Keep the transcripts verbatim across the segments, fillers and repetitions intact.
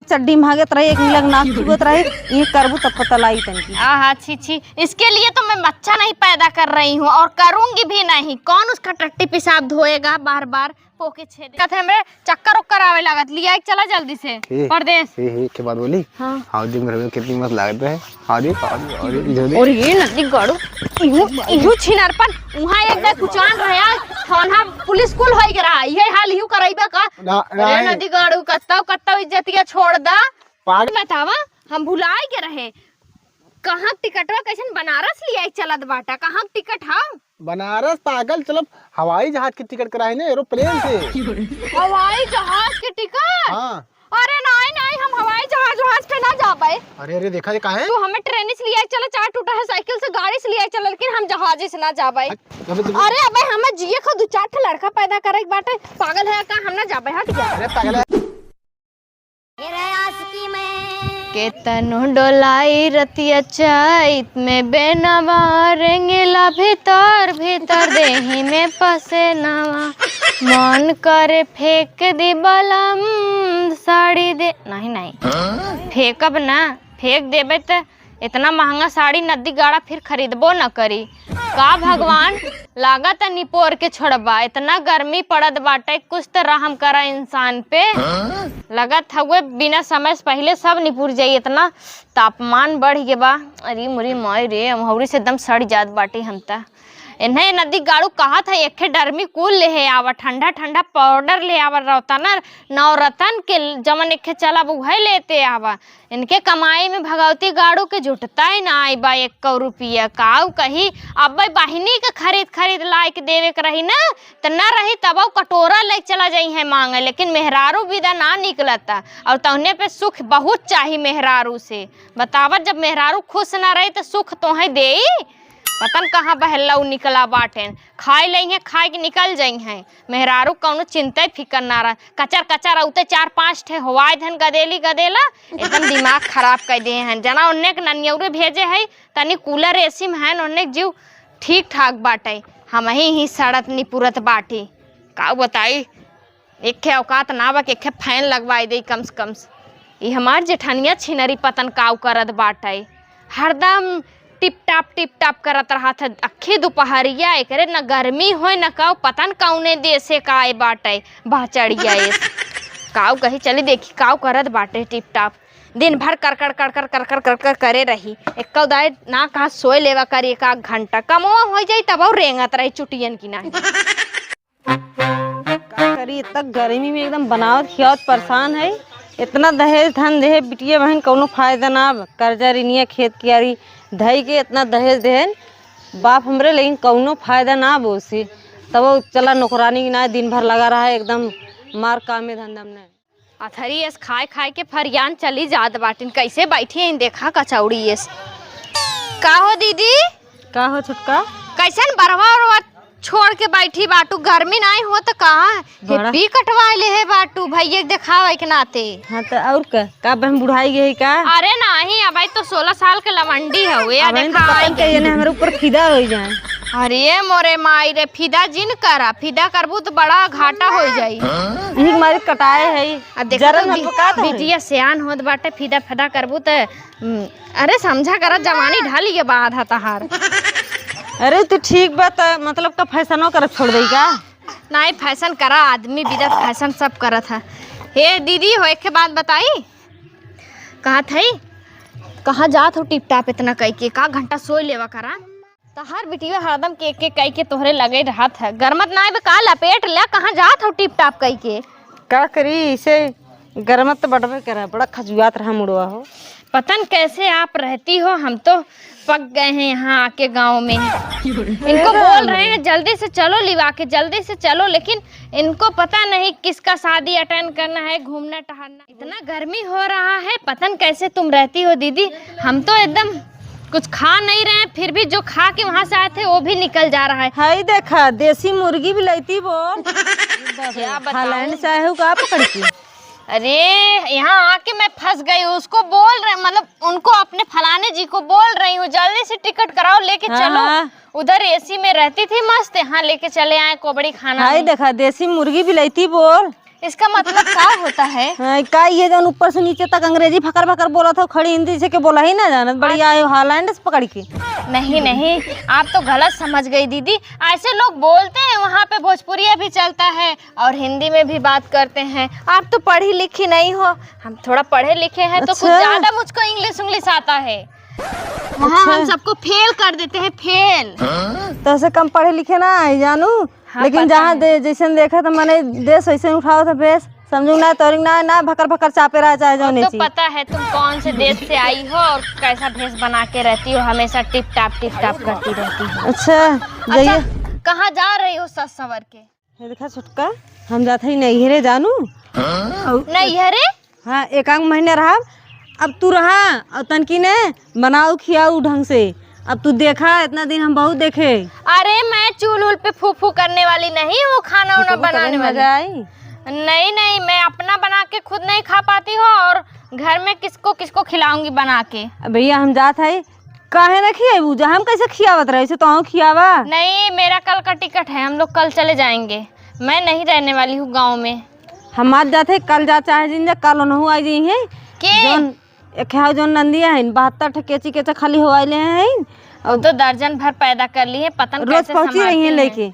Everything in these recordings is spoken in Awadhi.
चड्डी में भागत रहे, एक मिलक नाक चुगत रहे, ये करबू तब पता लाई तनकी। आहा, छी, छी, इसके लिए तो मैं बच्चा नहीं पैदा कर रही हूँ और करूँगी भी नहीं। कौन उसका टट्टी पेशाब धोएगा बार बार? पोके छेद। कहते हमरे चक्कर उक्कर आवे लागत, लिया एक चला जल्दी से। ए, परदेस। ए, ए, के बात बोली? हाँ। हाँ, दिन भर में कितनी मस्त लागत है। हाँ जी, हाँ जी, हाँ जी, इधर देख। और ये नदी गाड़ू, इहू, इहू छिनारपन, उहाँ एक दाई कुचान रहे, थाना पुलिस कुल होई के रहा, ये हाल इहू कराइबा का? ना, अरे ना, नदी गाड़ू, कत्ता, कत्ता इज्जतिया छोड़ दा। पागल। बतावा, हम भुलाए के रहे। कहाँ टिकटवा, कैसन बनारस लिया चलत बाटा, कहाँ टिकट हौ? बनारस पागल, चलो हवाई जहाज के टिकट कराए ना, एरोप्लेन से। हवाई जहाज के टिकट? हाँ। अरे नाहीं, नाहीं, हम हवाई जहाज, जहाज पे ना जाबे। अरे, अरे, देखा ये काहे? तू हमें ट्रेन से लिया चला, चाहे टूटा है साइकिल से, गाड़ी से लिया चला, लेकिन हम जहाज से ना जाबे। अरे, अबे, अबे हमें जिए को दू चार ठे लड़का पैदा करे के बाटे, पागल है का? हम ना जाबे, हट जा। अरे पागल है। केतनो डोलाई रतिया चैत में बेनवा, रेंगेला भीतर भीतर देही में पसेनवा। मन करे फेंक दी बलम साड़ी दे, नहीं, नहीं, फेंकब ना, फेंक देबे त इतना महंगा साड़ी नदी गाड़ा फिर खरीदबो न करी। का भगवान, लागत है निपोर के छोड़बा। इतना गर्मी पड़त बाटे, कुछ त रहम करा इंसान पे। लगत हउए बिना समय से पहिले सब निपुर जाई, इतना तापमान बढ़ गे बा। अरे मुरी माई रे, हम हौरी से एकदम सड़ जात बाटे हम त। इन्हें नदी गाड़ू कहत है, एक ठे डर्मी कूल लेहे आवा, ठंडा ठंडा पाउडर ले आवा, रतन नवरतन के जवन एक ठे चलब उहे लेते आवा। इनके कमाई में भगवती गाड़ू के जुटता ही ना आई बा एक्को रुपिया। काऊ कही, अब बहिनी के खरीद खरीद लाइके देवे के रही ना, त ना रही तब कटोरा ले चला जाई है मांगे, लेकिन मेहरारू बिदा ना निकलता। और तौने पे सुख बहुत चाही मेहरारू से। बतावत जब मेहरारू खुश ना रही त सुख तोहे देई? पतन कहाँ बहल्लऊ निकला बाटेन, खाए लइहें, खाए के निकल जइहें। मेहरारू कौनो चिंता फिकर ना रह, कचर कचर औते चार पाँच ठे होवाए धन गदेली गदेला, एकदम दिमाग खराब कर दिए हैं। जना ओन्ने के ननियौरे भेजे है, तनी कूलर एसी में है, ओन्ने के जीव ठीक ठाक बाटे, हम ही ही सड़त निपुरत बाटी। का बताई, एक ठे औकात ना बा कि एक ठे फैन लगवाई दे कम से कम। ई हमार जेठनिया छिनरी पतन काऊ करत बाटे, हरदम टिप टाप टिप टाप करत रहत है। अक्खी दुपहरिया एकरे न गर्मी होए न काऊ, पता न कौने देशे का आए बाटे बहचड़िया एस। काऊ कही चली देखी काऊ करत बाटे टिप टाप। दिन भर करकड़ करकड़ करकड़ करकड़ करे रही, एक्को दाए ना कहा सोए लेवा करी एक आध घंटा, कमवा हो जाई तब और रेंगत रही चुटियन की नाही। का करी, इतना गर्मी में एकदम बनावत खियावत परेशान है। इतना दहेज धन देहे बिटिया बहन, कौनो फायदा ना बा। कर्जा ऋणिया खेत कियारी धई के इतना दहेज देहन बाप हमरे, लेकिन कौनो फायदा ना बा ओसे। तब वो चला नौकरानी की ना, दिन भर लगा रहा है एकदम मार कामे धंधा में। अथरी एस खाए खाए के फरियान चली जात बाटिन। कैसे बैठी हैं देखा कचौड़ी एस। का हो दीदी? का हो छोटका? कैसन बरवा उरवा छोड़ के बैठी बाटू? गर्मी नाई हो त कहाँ बड़ा हेप्पी कटवाए ले है बाटू भैया के देखावे के नाते। हाँ त और का? का बहन बुढ़ाई गई का? अरे नाही, अब तो सोलह साल के लवंडी हवे, अब तो देखावे पतन के। के ये ने हमरे ऊपर फिदा हो जाए। अरे मोरे माई रे, फिदा जिन करा, फिदा करबू त बड़ा घाटा हो जाई। यही मारी कटाए है। अब देखा जरन तो हम बि-, पकात है। बिटिया सियान होत बाटे, फिदा फदा करबू त, हम्म, अरे समझा करा, जवानी ढाली के बाद है तहार। अरे तू ठीक बा त मतलब का फैशनो करब छोड़ देई का? नाही, फैशन करा, आदमी बिदत फैशन सब करत है। हे दीदी हो, एक बात बताई, कहत है कहाँ जात हो टिप टाप इतना कई के, का घंटा सोई लेवा करा। तहार बिटिया हरदम के, के कई के तोहरे लगे रहत है। गरमत नाई बे का, लपेट ले, कहाँ जात हो टिप टाप कई के? का करी, इसे गरमत तो बटबे करे, बड़ा खजुआत रहा मुड़वा हो। पता न कैसे आप रहती हो, हम तो पक गए हैं यहाँ आके गाँव में। इनको बोल रहे हैं जल्दी से चलो लिवा के, जल्दी से चलो, लेकिन इनको पता नहीं किसका शादी अटेंड करना है, घूमना टहलना। इतना गर्मी हो रहा है, पता न कैसे तुम रहती हो दीदी। हम तो एकदम कुछ खा नहीं रहे हैं, फिर भी जो खा के वहाँ से आए थे वो भी निकल जा रहा है। हाय देखा, देसी मुर्गी बिलैती बोल। क्या बताऊं? हालैंड से आए हो का पकड़ के? अरे यहाँ आके मैं फंस गई हूँ। उसको बोल रहे, मतलब उनको, अपने फलाने जी को बोल रही हूँ जल्दी से टिकट कराओ, लेके हाँ, चलो। हाँ। उधर एसी में रहती थी मस्त, यहाँ लेके चले आए कोबड़ी खाना हाय में। देखा, देसी मुर्गी बिलैती बोल। इसका मतलब का होता है? हाँ, का ये जौन ऊपर से नीचे तक अंग्रेजी फकर फकर बोलत हो, खड़ी हिंदी से के बोला ही ना जानत, बढ़िया आयो हॉलैंड से पकड़ के। नहीं, नहीं, आप तो गलत समझ गई दीदी। ऐसे लोग बोलते हैं, वहाँ पे भोजपुरिया भी चलता है और हिंदी में भी बात करते हैं। आप तो पढ़ी लिखी नहीं हो, हम थोड़ा पढ़े लिखे हैं, तो कुछ अच्छा। ज्यादा मुझको इंग्लिश उंग्लिश आता है। वहाँ अच्छा। हम सबको फेल कर देते हैं, फेल। तो ऐसे कम पढ़े लिखे ना आई जानू, हाँ, लेकिन पता जहाँ है। दे-, जैसन देखा तो मने देश वैसे उठाओ तो बेस, समझू ना, तोरिंग ना, ना भकर भकर चापे रहा चाहे वो जौने तो चीज। पता है तुम कौन से देश से आई हो और कैसा भेष बना के रहती हो, हमेशा टिप टाप, टिप टाप करती रहती हो। अच्छा, अच्छा, जाइए। कहाँ जा रही हो सज संवर के? ये देखा छोटका, हम जात हई नैहरे जानू। नैहरे? हाँ, एक आध महीने रहब। अब तू रहा और तनकी ने बनाऊ खियाऊ ढंग से। अब तू देखा, इतना दिन हम बहुत देखे। अरे, मैं चूल्ह उल पे फू फू करने वाली नहीं हूँ, खाना उना बनाने वाली। मजा आई। नहीं, नहीं, मैं अपना बना के खुद नहीं खा पाती हूँ और घर में किसको किसको खिलाऊंगी बना के। अब भैया हम जात हई, काहे ना खियाबू? जा हम कैसे खियावत रहे, से तोहू खियावा। नहीं, मेरा कल का टिकट है, हम लोग कल चले जाएंगे। मैं नहीं रहने वाली हूँ गाँव में। हम आज जात है, कल जा चाहे जिन जा, कल ओनहु आ जाई है। के? जौन एक है जौन नंदिया है, बहत्तर ठे केची केचा खाली हो आइले हैं। और तो दर्जन भर पैदा कर ली है, पता न रोज कैसे पहुंची रही संभालती है हैं। लेके।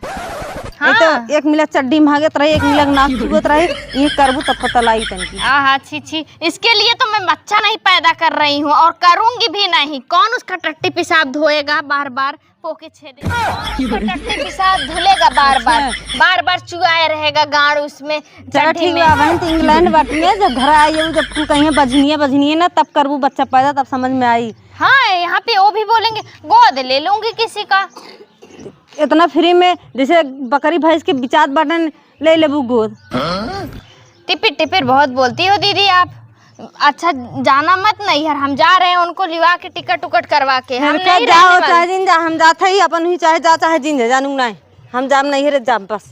हाँ। ये तो एक मिला चड्डी मांगत रही, एक मिला नाक चुगत रही। ये करबू तब पता लाई तनकी। आहा, छी, छी। इसके लिए तो मैं बच्चा नहीं पैदा कर रही हूँ और करूंगी भी नहीं। कौन उसका टट्टी पेशाब धोएगा बार बार? पोके छेदे। टट्टी पेशाब धुलेगा बार बार, अच्छा। बार बार चुआए रहेगा गाड़ उसमें, चला चड्ढी ठीक में। बा, बहन, तो इंग्लैंड बाटी है, जब घर आई हो, जब तू कहीं बजनिया, बजनिया ना, तब करबू बच्चा पैदा, तब समझ में आई। हाँ, यहाँ पे वो भी बोलेंगे, गोद ले लूंगी किसी का। इतना फ्री में, जैसे बकरी भैंस के बिचात बाटन, ले लेबू गोद। टिपिर टिपिर बहुत बोलती हो दीदी आप। अच्छा, जाना मत नैहर, हम जा रहे हैं उनको लिवा के टिकट उकट करवा के। हम नहीं रहने वाले। चाहे जिन जा, हम जात हई, अपन ही चाहे जा, चाहे जिन जा, जानू नहीं, हम जाब नैहरे जाब बस।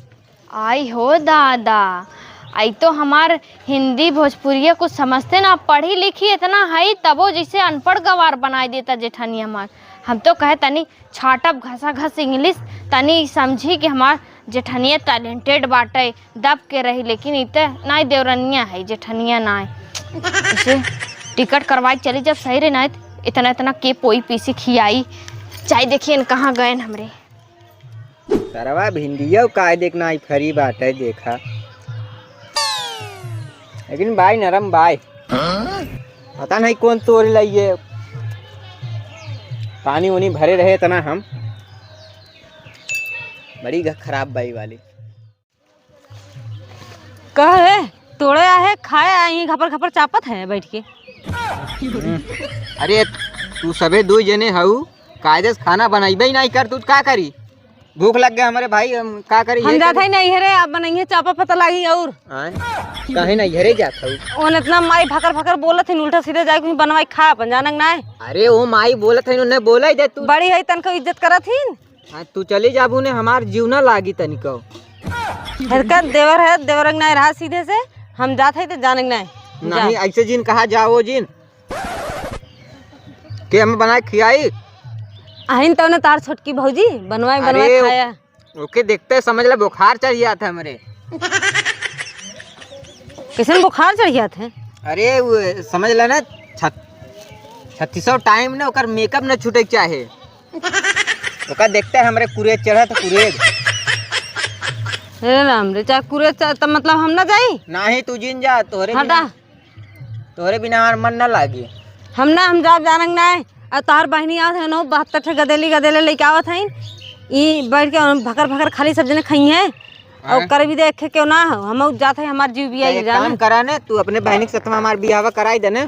आई हो दादा, आई तो हमार हिंदी भोजपुरिया कुछ समझते ना, पढ़ी लिखी इतना हई, तबो जैसे अनपढ़ गवार बनाई देता जेठानी हमार। हम तो कहे तनी छाटब घसा घस इंग्लिश, तनी समझी कि हमार जेठनिया टैलेंटेड बाटे, दब के रही, लेकिन ई त नाई देवरनिया है, जेठनिया नाई। इसे टिकट करवाई चली जब सही रे, नाई त इतना इतना के पोई पीसी खियाई। चाहे देखिए न कहाँ गए न हमरे। सरवा भिंडिया काहे देख नाई फरी बाटे, देखा। लेकिन बाई नरम बाई। पता नहीं कौन तोड़ लइए। पानी उनी भरे रहे इतना हम। बड़ी घ-, खराब बाई वाली। कहे, तोड़े आहे, खाए आई, घपर घपर चापत है बैठ के। हम्म। अरे, तू सबे दो जने हऊ, कायदे से खाना बनइबे ही नहीं कर, तू का करी? भूख लग गया हमरे भाई, हम का करी? हम ये जात करी? है नैहरे, आप बनइहे, चापा पता लागी और। आय? काहे नैहरे जात हऊ? ओन इतना माई भकर भकर बोलत है, उल्टा सीधे जाए कुछ बनवाई खा अपन, जानक ना है। अरे, वो माई बोलत है, उन्हें बोला ही दे तू। बड़ी है, तनको इज्जत करत ही। हाँ, तू चली जाबू ने, हमार जीव ना लागी तनिको। हरकत देवर है, देवर ना रहा सीधे से, हम जात है तो जानक ना है। नहीं, ऐसे जिन कहा जाओ जिन। के हम बनाए खियाई? आहिन तौने तार छोटकी भौजी, बनवाए, बनवाए अरे, खाया। ओके देखते समझ ले बुखार चढ़ जात है हमरे। कैसन बुखार चढ़ जात है? अरे, वो समझ ले ना, छत-, छत्तीसो टाइम ना ओकर मेकअप न छूटे के चाहे। ओका देखते हमरे कुरेद चढ़त, कुरेद। हे राम रे, चाहे कुरेद चढ़, त मतलब हम ना जाई? नाही, तू जिन जा, तोहरे हटा। बिना, तोहरे बिना हमार मन ना लागी। हम ना, हम जाब जानक ना है। और तोहर बहिनी आवत है, नो बहत्तर ठे गदेली, गदेले लेके आवत है। ई बैठ के भकर, भकर खाली सब जने खाई हैं। और हाँ। कर भी देखे क्यों ना हो, हम जात है, हमार जीव भी तो आई एक जाना। काम करा ने, तू अपने बहिनी के साथ हमार बियाह कराई दे ने।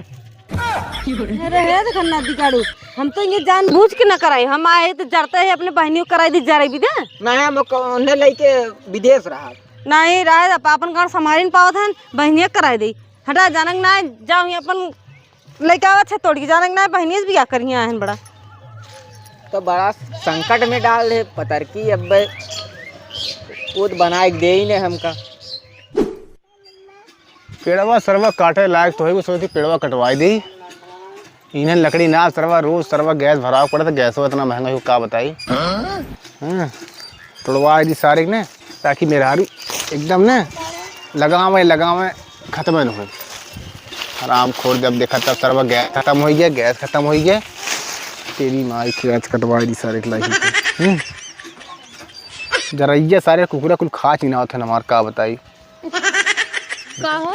अरे हे देखा ना दिगाड़ू, हम तो ये जानबूझ के ना कराई, हम आए तो जरते है अपने बहनियों कराई दी जा रही भी दे। नहीं, हम ओक-, उन्हें लेके विदेश रहा। नहीं रहे, अपन गाँव संभारी न पावत है, बहनिया कराई दी। हटा जानक ना, जाओ ही अपन लइका आवत है तोड़ के, जानक ना, बहनिया से बियाह करिया है बड़ा। तो बड़ा संकट में डाल दे पतरकी, अब खुद बनाए के दे ही ने हमका। पेड़वा सरवा काटे लायक तो है, वो सोचती पेड़वा कटवाई दी। इन्हें लकड़ी ना सरवा, रोज सरवा गैस भराव पड़े, तो गैसवा इतना महंगा हो, का बताई। हाँ, तोड़वाई दी सारे ने, ताकि मेहरारू एकदम ने लगावे, लगावे, खतम न होई। हरामखोर जब देखा तब सरवा गैस खतम होइ गया, गैस खतम होइ गया। तेरी माई के आज कटवाई दी सारे के लाइसेंस के। हम्म। जरा ये सारे कुकुरा कुल खा चिनावत है हमार, का बताई। का हो?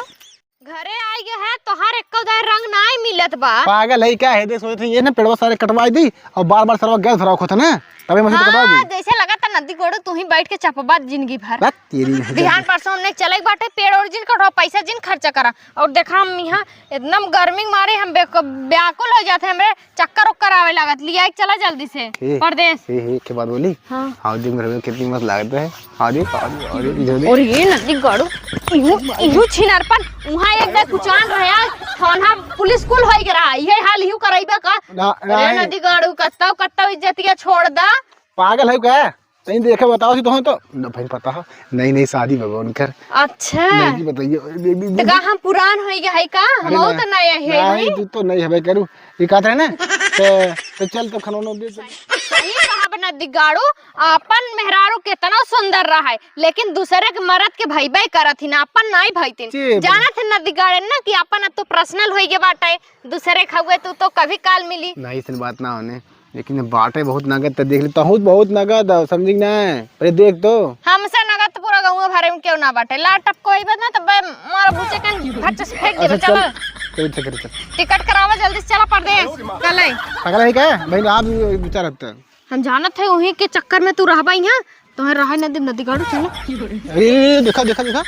घरे आई गए है, तोहार एक्को दाई रंग नाई मिलत बा। पागल है क्या है? देख, सोचत है ये ना पेड़वा सारे कटवाई दी और बार-बार सरवा गैस भराव खोत है ना, तबे मशीन कटवा दी। हाँ, जैसे लगा था नदी गोड़ू तू ही बैठ के चपबा जिंदगी भर। बात तेरी नहीं बिहान जाती। परसों हमने चले के बाटे, पेड़ और जिन कटवा, पैसा जिन खर्चा करा। और देखा हम यहाँ एकदम गर्मी के मारे हम बेक-, व्याकुल हो जाते हैं, हमरे चक्कर उक्कर आवे लागत, लिया के चला जल्दी से हे, परदेस। हे, हे, के बात बोली? हाँ। हाँ, दिन भर में कितनी मस्त लागत है। हाँ जी, हाँ जी, हाँ जी, इधर भी। और ये नदी गाड़ू, इहू, इहू छिनारपन, वहाँ एक दाई कुचान रहे, आज थाना पुलिस कुल होई के रहा, ये हाल इहू कराइबा का? ना, अरे ना, नदी गाड़ू, कत्ता, कत्ता इज्जतिया छोड़ दा। पागल है क्या? तहीं देखे बताओ सी तोहन तो, न भाई पता हो, नई नई शादी भवा उनकर। अच्छा। नहीं जी, बताइए, दे, दे, दे। तो का हम पुरान होई गए है का? अरे हमहू ना, तो नया है नहीं, भाई। तू तो नई हबे करू। ये कहत रहे ना, तो, तो चल तो खनौनो दे चल। सही कहा बना दिगाड़ू, आपन मेहरारू केतनो सुंदर रहा है, लेकिन दूसरे के मरद के भइबे करत ही ना, आपन नाई भइतिन। जी, जानत है ना दिगाड़े ना कि आपन अब तो पर्सनल होई गए बाटे, दूसरे खउए तू तो कभी काल मिली। नहीं, ऐसन बात ना होने। लेकिन बाटे बहुत नगद, त देख ले, तहूँ बहुत नगद है, समझी कि नहीं? अरे देख तो। हमसे नगद तो पूरा गाँव भरे में क्यों ना बाटे? ला टपको अइबे ना, तब मारा भूचे कन भच्च से फेंक देबे, अच्छा, चल। चलो। चल, चल, चल, चल। टिकट करावा जल्दी से, चला परदेस। चले। पगला है क्या? भाई, आप भी विचार रखते हैं। हम जानत है, वहीं के चक्कर में तू रहबा यहाँ। तोहे रहाई ना देब नदी गाड़ू, चलो। ए, देखा, देखा, देखा।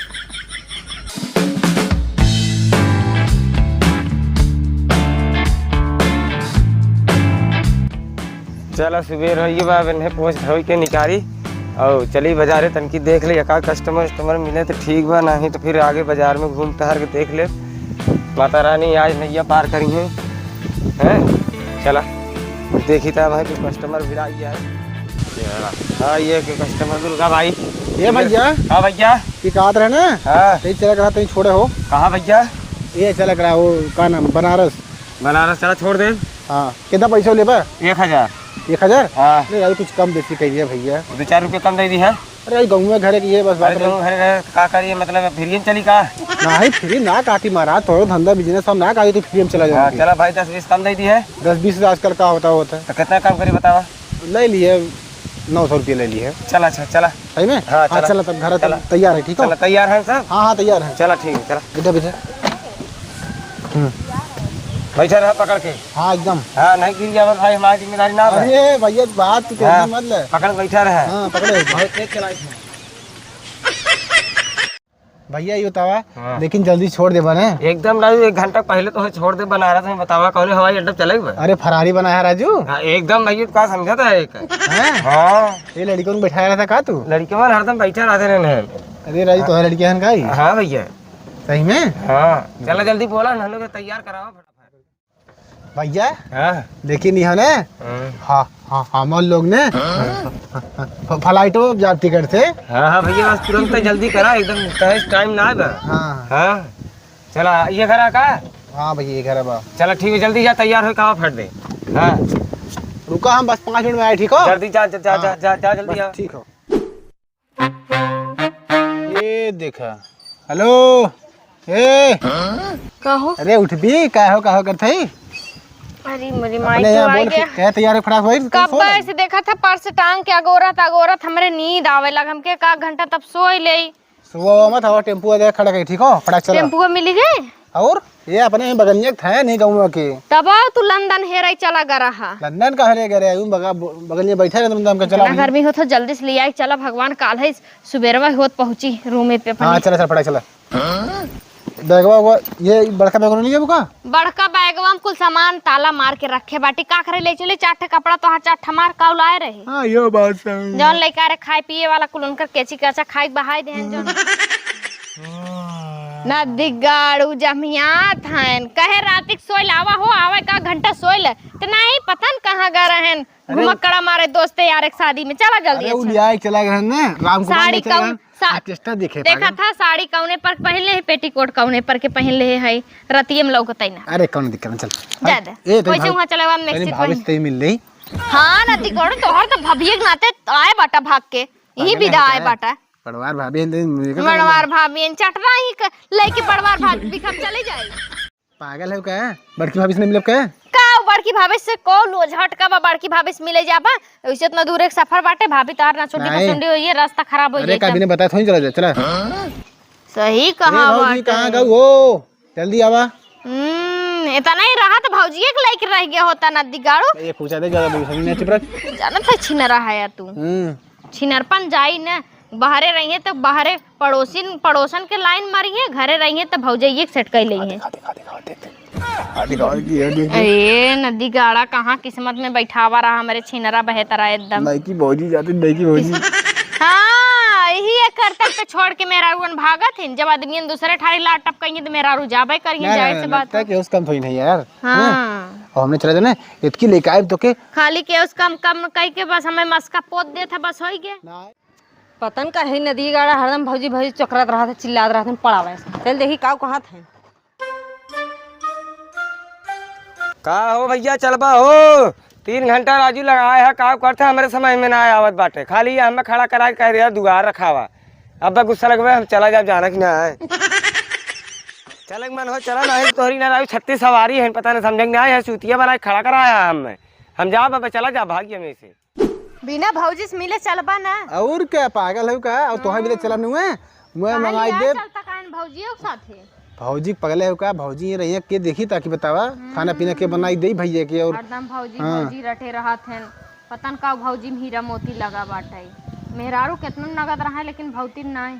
चला, सुबेर होई बा, अब इन्हें पोंछ धोई के निकारी और चली बाजारे, तनकी देख ले, एका कस्टमर, कस्टमर मिले तो ठीक बा, नहीं तो फिर आगे बाजार में घूम टहर के देख ले। माता रानी आज नैया पार करी है, हैं? चला, देखी था भाई, कोई कस्टमर भी आ गया है। हाँ, ये के कस्टमर दुर्गा भाई। ये भैया। हाँ भैया। ये कहत रहे ना? हाँ। यही चला करा, तहीं छोड़े हो। कहाँ भैया? ये चला करा, वो का नाम, बनारस। बनारस चला, छोड़ दे। हाँ, कितना पैसा लेबा? एक हजार। एक हजार? हाँ। अरे यार, कुछ कम बेसी करिए भैया। दो चार रुपये कम दे दी है। अरे, गाँव में घरे की है, बस बात अरे, नहीं। गाँव घरे रहे, का करिए, मतलब, फ्री में चली का? नहीं, फ्री ना काटी महाराज, थोड़ा धंधा बिजनेस हम ना काटी, तो फ्री में चला हाँ, जाएंगे। चला भाई, दस बीस कम दे दी है। दस बीस आजकल का होता, होता है। तो कितना कम करी बतावा? ले लिए नौ सौ रुपये ले लिए। चला, अच्छा, चला। सही में? हाँ, हाँ, चला। चला तब घर चला। तैयार है, ठीक हो? चला, तैयार है सब? हाँ, हाँ, तैयार है। चला, ठीक है, चला। इधर, इधर। हम्म। बैठा रहा पकड़ के। हाँ, एकदम। हाँ, नहीं गिर जावे भाई, हमारी जिम्मेदारी ना है। अरे भैया, बात तू हाँ, tension मत ले। पकड़ के बैठा रहा। हाँ, पकड़े। बहुत तेज चलाई है। भैया, ये बतावा, हाँ। लेकिन जल्दी छोड़ देबा ना। एकदम राजू, एक घंटा पहले तो छोड़ दे बनारस में, बतावा कौन हवाई अड्डा चले बा? अरे, फरारी बनाया राजू। हाँ, एकदम भैया, का समझा था एक। हैं? हाँ। ये लड़कियों को बैठाया रहता का तू? लड़कियों में हरदम बैठा रहते रहने हैं। अरे राजू, हाँ। तो है लड़कियां हैं का ही? हाँ भैया। सही में? हाँ, चला जल्दी बोला ना, हम लोग तैयार करावा फटाफट। भैया, हाँ। लेकिन यहाँ ने, हाँ। हाँ, हाँ, हम लोग ने, हाँ। फ-, फ्लाइटो जाब टिकट से। हाँ, हाँ, भैया, बस तुरंत जल्दी करा, एकदम तहेस टाइम ना है बा। हाँ। हाँ, चला, ये घर आ का? हाँ भैया, ये घर है बा। चला, ठीक है, जल्दी जा, तैयार हो, कावा फट दे। हाँ। रुका, हम बस पाँच मिनट में आए, ठीक हो? जल्दी जा, जा, जा, हाँ। जा, जा, जा, जल्दी बस, आ। ठीक हो। ये देखा। हेलो। ए। का हो? अरे उठबी, का हो, का हो करत हई? अरे मोरी माई, अपने तो यहाँ आई बोल, गया। कहे तैयार हो, फटाक बैठ, कब सोच। ऐसे देखा था, पर्स टांग के अगोरत, अगोरत हमरे नींद आवे लग, हमके का घंटा तब सोई लेई। सुबह मत हवा, टेम्पू आ जाए, खड़ा कर, ठीक हो? फटाक चला। टेम्पू मिली गए? और ये अपने ही बगलिया के था, नहीं गाँव के। तब आओ तू लंदन हेराई चला गा रहा। लंदन का हेरे गा रहा, यूं बगा-, बगलिया बैठा रहे, तुम, तुम चला इतना भाई। गर्मी होत हो, जल्दी से ले आई, चला, भगवान काल है, सुबेरवा होत पहुँची रूमे पे अपने। हाँ, चला, चला, फटाक चला। बैगवा, वो, ये बड़का बैगवा नहीं है का? बड़का बैगवा में कुल सामान ताला मार के रखे बाटी, का करे ले चले, चार ठे कपड़ा तोहार, चार ठे हमार, का लाए रहे? हाँ, ये बात सही है। जौन लइका रहे खाए पिए वाला, कुल उनकर केची केचा खाए के बहाए देहन जौन। ना दिगाड़ू जमियात हन, कहे रातिक सोइल आवा हो, आवे का घंटा सोइल, त नाही पता न कहाँ गा रहन, अरे घुमक्कड़ा मारे दोस्ते यार एक शादी में, चला जल्दी, अरे, उ अच्छा। लिया के चला गए ना, राम कुमार साड़ी ले चला कौन, गए, सा-, ऑर्केस्ट्रा देखे देखा पागल। था, साड़ी कौने पर पहन ले है, पेटीकोट कौने पर के पहन ले है, रतिये में लौकतै ना। अरे, कौन दिक्कत ना, चल। जा दे। ए, तनी वैसे भाभी, वहाँ चले बाद तनी next भाभी से पहन। तनी मिल ले। हाँ, ना दिगोड़, तोहर तो भभिये के नाते आए बाटा भाग के। यही पागल है विदा आए क्या? बाटा। पड़वार भाभी हैं, दिन मुझे का पड़वार भाभी हैं, चटरा ही क-, लेके पड़वार भाभी का हम चले जाए। पागल है का? बड़की भाभी से नहीं मिलब का? का बड़की भाभी से को लो झटका बा, बड़की भाभी से मिले जाबा? वैसे इतना दूर एक सफर बाटे, भाभी तार ना छोटी नहीं। पसंदी होई है, रास्ता खराब हो अरे जाई का तब। बिना बताए थोड़ी चला जाए, चला। सही ए कहा भौजी, बाटे। कहाँ गऊ हो? जल्दी आवा। हम्म, इतना ही रहा तो भौजी एक लाइक रह गया होता ना दिगाड़ू। ये पूछा दे ज्यादा बोल सकती नहीं, चुप रह। जानत है छिनरा है यार तू। हम्म। छिनरपन जाई न, बहरे रहिए तो बहरे पड़ोसिन, पड़ोसन के लाइन मारी है, घरे रहिए तो भौजैये के सेट कर ली है। दिखा, दिखा, दिखा, देख, देख। हाँ, दिखा, ये देख, देख। अरे नदी गाड़ा कहाँ किस्मत में बैठावा रहा हमरे छिनरा बहेतरा एकदम। नई की भौजी जाती, नई की भौजी। हाँ, यही एक करतब पे छोड़ के मेहरारुअन भागत हिन। जब आदमियन दूसरे ठारी लात टपकइहें तो मेहरारू जाबे करिहें, ना, जाहिर ना, सी ना, बात ना, है। केहू से कम थोड़ी नहीं यार। हाँ। हाँ? और हमने चला जाना, इतकी लेके आए तो के। खाली केहू से कम, कम कह के बस हमें मस्का पोत देत है, बस होई गे। ना। पता न काहे नदी गाड़ा हरदम भौजी भौजी चोकरत रहत है, चिल्लात रहत है, पड़ावे से। चल देखी काऊ कहत है। का हो भैया, चलबा हो? तीन घंटा राजू लगाए है, काऊ करते हमरे समझ में ना आवत बाटे। खाली ये हमें खड़ा करा के कह रहे दुआर रखावा। अब गुस्सा लगबे, हम चला जाब, जाना कि ना है। चले के मन हो चला, नहीं तोहरी ना राजू छत्तीस सवारी है, पता नहीं समझे कि ना है, चूतिया बना के खड़ा कराया है हमें। हम जाब, अब चला जा, भाग हमें से। बिना भौजी से मिले चलबा ना? और क्या, पागल हो का? और तोहार भी तो हाँ। चलब नुए, मैं काहे मंगाई लिया देब। चलता काहे न भौजियों के साथे? भौजी पगले हो का? भौजी ये रहिए के देखी ताकि बतावा, खाना पीना के हम्म। बनाई दे भैया के और हरदम भौजी, हाँ। भौजी रटे रहत हैं। पता न का भौजी में हीरा मोती लगा बाटे। मेहरारू केतना नगद रहा है लेकिन भौती नाय।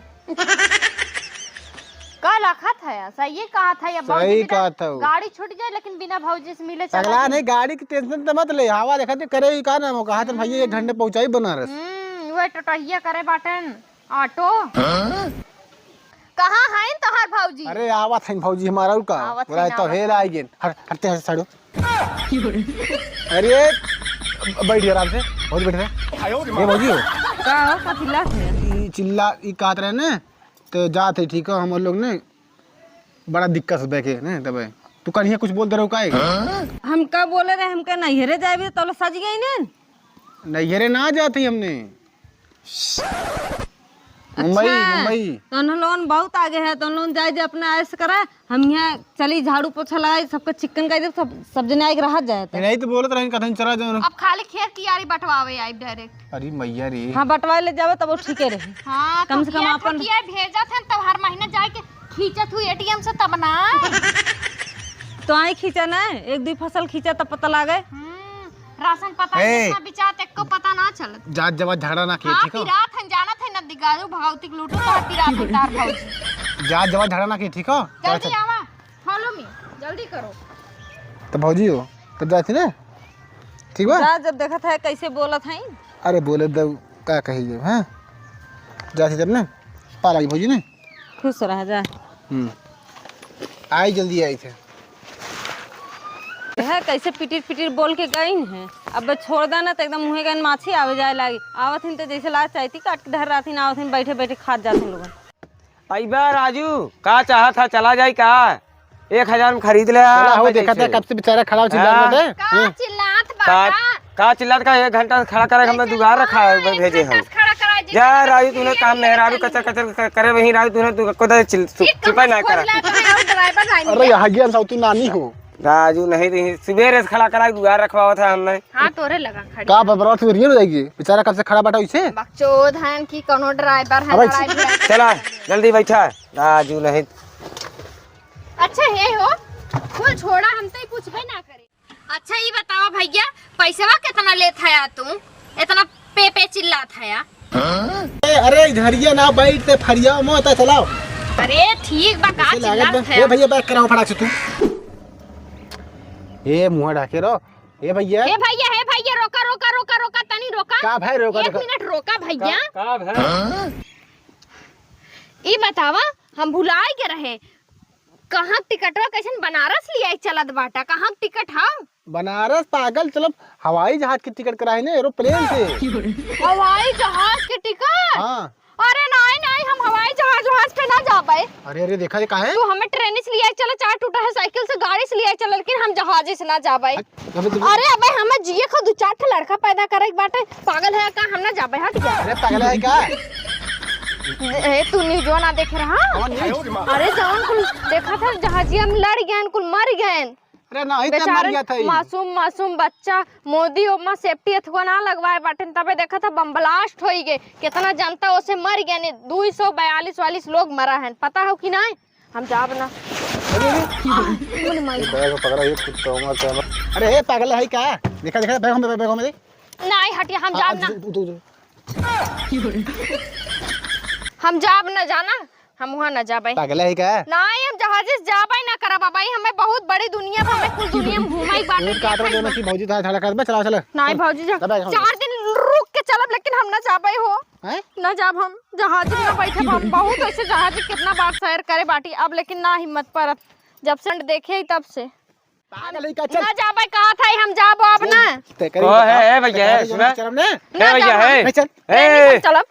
का लखत है? सही कहा था ये सही भौजी बिना कहा था वो। गाड़ी छूट जाए लेकिन बिना भौजी से मिले चला पगला जाए। नहीं, गाड़ी की टेंशन तो मत ले, हवा देखा थे करे ही का नाम हो, कहा था भैया एक घंटे पहुंचाई बनारस। हम्म, वह टटहिया करे बाटन, ऑटो। हाँ? कहाँ हैं तोहार भौजी? अरे आवत हैं भौजी हमारा और का? आवत बोला हैं, तो आवत हेल हैं। आई गेन। हट, हटते हैं साड़ू। अरे बैठ गया आराम से, भौजी बैठ रहे। ये भौजी हो? का हो, का चिल्ला थे? ई चिल्ला, ई कहत रहे ने, तो जात है ठीक हो, हम लोग ने बड़ा दिक्कत से बैठे ने तबे। तू कन्हिया कुछ बोल दे रहो काहे? हम का बोले रहे, हमके नैहरे जाए भी तो सज गई ने। नैहरे ना जाते हमने। मुंबई, अच्छा, मुंबई। तो उन लोगन बहुत आगे है, तो उन लोगन जाए जे अपना ऐश करे, हम यहाँ चली झाड़ू पोछा लगाई, सबके चिकन कर दे, सब, सब जने आए के रहत जाए तो। नहीं तो बोलत रही कथन चला जाओ। अब खाली खेत कियारी बंटवावे आई डायरेक्ट। अरे मैया रे। हाँ, बंटवाए ले जावे तब वो ठीके रही। हाँ, कम तो से कम किया अपन था, किया भेजत है तब हर महीना जाए के खींचत हुई एटीएम से तब ना। तो आई खींचा ना, एक दुई फसल खींचा तब पता लागे। हम्म, राशन पता ए। कितना बिचात, एको पता ना चलत। जात जवा झगड़ा ना किए, हाँ, ठीक हो? पिरात हन, जानत है, न दिगारू भगवती के लूटो तो पिरात है तार भौजी। जात जवा झगड़ा ना किए, ठीक हो? जल्दी चल, चल। आवा, follow me, जल्दी करो। तो भौजी हो, तब जाती ना, ठीक बा? जा, जब देखत है कैसे बोलत है। अरे बोले दो, का कही जब, हाँ? जाती तब ना, पा लागी भौजी ने। खुश रह जा। हम्म। आई जल्दी आई थे। है कैसे पिटिर पिटिर बोल के गई है। अब छोड़ दा ना तो एकदम मुँहे गन माछी आवे जाए लागी। आवत हिन तो जैसे लाज चाहती काट के धर रात हिन आवत हिन बैठे बैठे खात जात हिन लोगन। अइबा राजू, का चाहत है, चला जाई का? एक हजार में खरीद ले आ, चला हो, मैं देखा था जैसे। कब से बेचारा खड़ा हो चिल्लात हाँ? बाटे। का हैं? चिल्लात का, बाटा? का चिल्लात का? एक घंटा से खड़ा करे, हमने एक दुआर घंटा रखा है, एक भेजे घंटा हम। से खड़ा करा है, जा जितना राजू, तूने चिल्ला काम चिल्ला मेहरारू चली। कचर कचर करे, वहीं राजू, तूने तू को दे चिल-, तू एक चुपा ना कमर करा। खोल ला, तो है, और ड्राइवर लाइन अरे में। यहाँ ज्ञान साहू, तू नानी हो। राजू नहीं रही, सुबेरे से खड़ा करा, दुआर रखवावा था हमने। हाँ, तोरे लगा खड़ी। का बबरवा से रियल हो जाएगी? बेचारा कब से खड़ा बाटा उसे? बकचोद हन कि कौनो ड्राइवर है, अबे लड़ाई भिड़ाई चला, जल्दी बैठा। राजू नहीं। अच्छा, हे हो, कुल छोड़ा, हम तो ही पूछबे ना करे। अच्छा, ई बतावा भैया, पैसवा कितना लेत हया तू? इतना पे पे चिल्लात हया। ए, अरे, झरिया ना बैठ ते फरिया मत चलाओ। अरे, ठीक बा, का ऐसे लागत चिल्लात बा। हया? ए भैया, बैक कराओ फटाक से तू। ए, मुंह ढाके रहो। ए भैया। ए भैया, हे भैया, रोका, रोका, रोका, रोका, तनी रोका। का भाई, रोका, एक रोका। मिनट रोका भैया। का, का भाई? ई बतावा, हम भुलाए के रहे, कहाँ टिकटवा कैसन बनारस लियाई चलत बाटा, कहाँ टिकट हौ? बनारस पागल, चलब हवाई जहाज के टिकट कराए ने, एरोप्लेन से। हवाई जहाज के टिकट? हाँ। अरे नाई, नाई, हम हवाई जहाज, जहाज पे ना जाबे। अरे, अरे, देखा ये काहे? तू हमें ट्रेन से लियाई चला, चाहे टूटा है साइकिल से, गाड़ी से लियाई चला, लेकिन हम जहाज से ना जाबे। अबे तुम अरे अबे, हमें जिए को दू चार ठे लड़का पैदा करे के बाटे। पागल है का? हम ना जाबे, हट जा। अरे पागल है का? ए, तू न्यूजवा ना देखे रहा? कौन न्यूज? अरे, जौन कुल देखा था, जहाजिया में लड़ गए, कुल मर गए। अरे, नहीं, इतना मर बेचारे गया था ही। मासूम, मासूम बच्चा, मोदी ओमा safety अथवा ना लगवाए बाटेन, तबे देखा था, बम blast होई गए, कितना जनता ओसे मर गए ने, दो सौ बयालीस वालीस लोग मरा है, पता हो कि नहीं? हम जाब ना। अरे, अरे। अरे, बैग पकड़ा, ये कुत्ता हुआ क्या? अरे, हे, पागल है का? देखा, देखा, बैग में, बैग में दे। नहीं, हटिया, हम हाँ, जाब ना। तू, तू, तू। हम जाब ना, जाना, हम वहाँ ना जाबे। पागल है का? नहीं, हम जहाजे से जाबे ना करब, बाबा, हमें बहुत बड़ी दुनिया, हमें कुल दुनिया में घूमे के बाटे, एक काट देख देना ना। कि भौजी, तारा झगड़ा कर, चला, चला। नहीं, भौजी, जा। जा, बैग हम चार दिन रुक के चलब, लेकिन हम ना जाबे हो। हैं? ना जाब हम, जहाज में ना बैठब हम। बहुत ऐसे जहाज कितना बार सैर करे बाटी, अब लेकिन ना हिम्मत परत। जब से देखे ही तब से। पागल है का? चल। ना जाबे कहा था, हम जाबो अब ना। ते करी कहो, बताओ, है, है भैया, ते है, कहा सुना। चलब ना? ए ना भैया, जाब हम। है। नहीं चल। ए। नहीं चलब।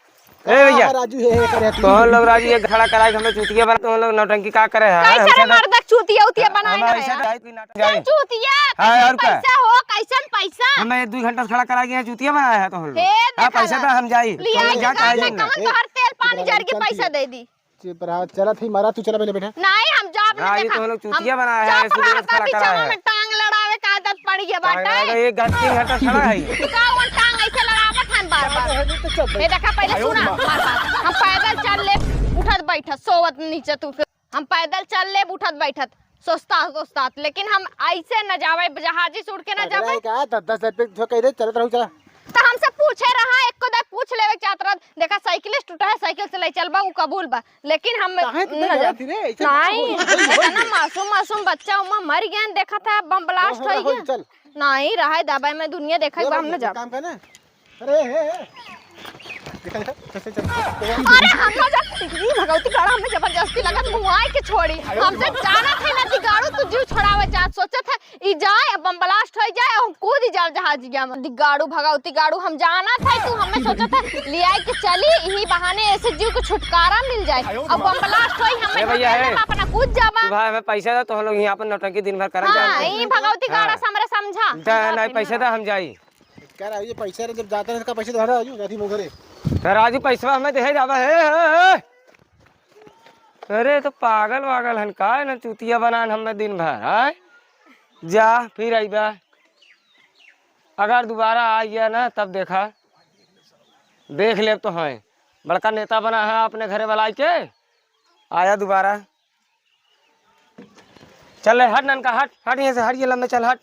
ए भैया। हाँ, राजू, हे, हे, करे तू। तोहन लोग राजू, ये खड़ा कराई, हम लोग चूतिया बना, तोहन लोग नौटंकी का करे है? कैसे रे मर्दक चूतिया उतिया बनाए हम है? ऐसे तो आई कोई नाटक चल जाए। चूतिया, हाँ, कैसन और का? पैसा हो, कैसन पैसा? हमें एक दो घंटा से खड़ा कराई के यहाँ चूतिया बनाया है तोहन लोग। हे, हाँ, देखा पैसा ना। तो हम जाई। लिया तोहन लोग के जा काम काहे ना, जाना? कौन ए, तोहर तेल पानी चुप रहा, जर के चुप रहा, पैसा चुप रहा। दे दी? चुप रहा, चला थी, मारा, तू चला पहले बैठा। नहीं, हम जाब ना, राजू, देखा। तोहन लोग हम चूतिया बनाया है, चुप रहा, इसलिए खड़ा करा है। में टांग लड़ावे का आदत पड़ गया टांग बाटे। लड़ावे, एक घंटा, तीन घंटा खड़ा है। तू का वो टांग ऐसे लड़ावत हन बार बार? अरे, तो चुप बैठ। ये देखा, पहले सुना हमार बात। हम पैदल चल ले, उठत बैठत, सोवत नीचे तू फिर। हम पैदल चल ले, उठत बैठत, सोचता, सोचता, लेकिन हम ऐसे न जावे, जहाजी से उड़ के न जावे। का दस दस रुपये जो कह दे, चलत रहू, चला। तो हमसे पूछे रहा, एको दे पूछ लेवे चाहत रहा। देखा, साइकिल से टूटा है, साइकिल से ले चलबा, उ कबूल बा, लेकिन हम काहे तू न जा-, डराती रे? ऐसे नहीं, होई, होई, होई। इतना मासूम, मासूम बच्चा उमा मर गया, देखा था, बम blast हो, हो, होई हो, गया। चल। नहीं, रहे दबाई में दुनिया देखा, चल, हम न एक जाब। काम कर ना। अरे, हे, हे। देखा, देखा, चल, चल, चल। अरे, हम न जाब। ई भगवती गाड़ा हमें जबरदस्ती लगत मुआई के छोड़ी। हमसे जाना थे ना, दिगाड़ू तू जीव छोड़ावे जात, सोचत है, ई जाए, अब बम blast हो जाए, हम कूद जाब जहाजिया में। दिगाड़ू, भगवती गाड़ू, हम जाना था, तू हमें सोचत है, लियाई के चली, यही बहाने ऐसे जीव को छुटकारा मिल जाए। अब बम blast होई, हमें ए भैया, ढकेले हे। में अपना कूद जाबा। तू भाई, हमें पैसा दे, तो हम लोग यहाँ पर नौटंकी दिन भर करत हाँ, जाते हैं। ई भगवती गाड़ा हाँ। से हमरे समझा। दे, नहीं, पैसा दे, हम जाई। कह रहा है, ये पैसा रे, जब जाता है, इसका पैसा तो भरा, राजू, जाती मैं घरे। तो राजू, पैसा हमें दे जाबा, हे, हे, हे। अरे, तो पागल वागल हन का, ना चूतिया बनान हमें दिन भर, आय? जा, फिर अइबा। अगर दोबारा आ गया ना, तब देखा, देख लेब तो है। बड़का नेता बना है अपने घरे वाला आइके, आया दोबारा। चल रे, हट ननका, हट, हट यहाँ से, हट, ये लम्बे चल, हट।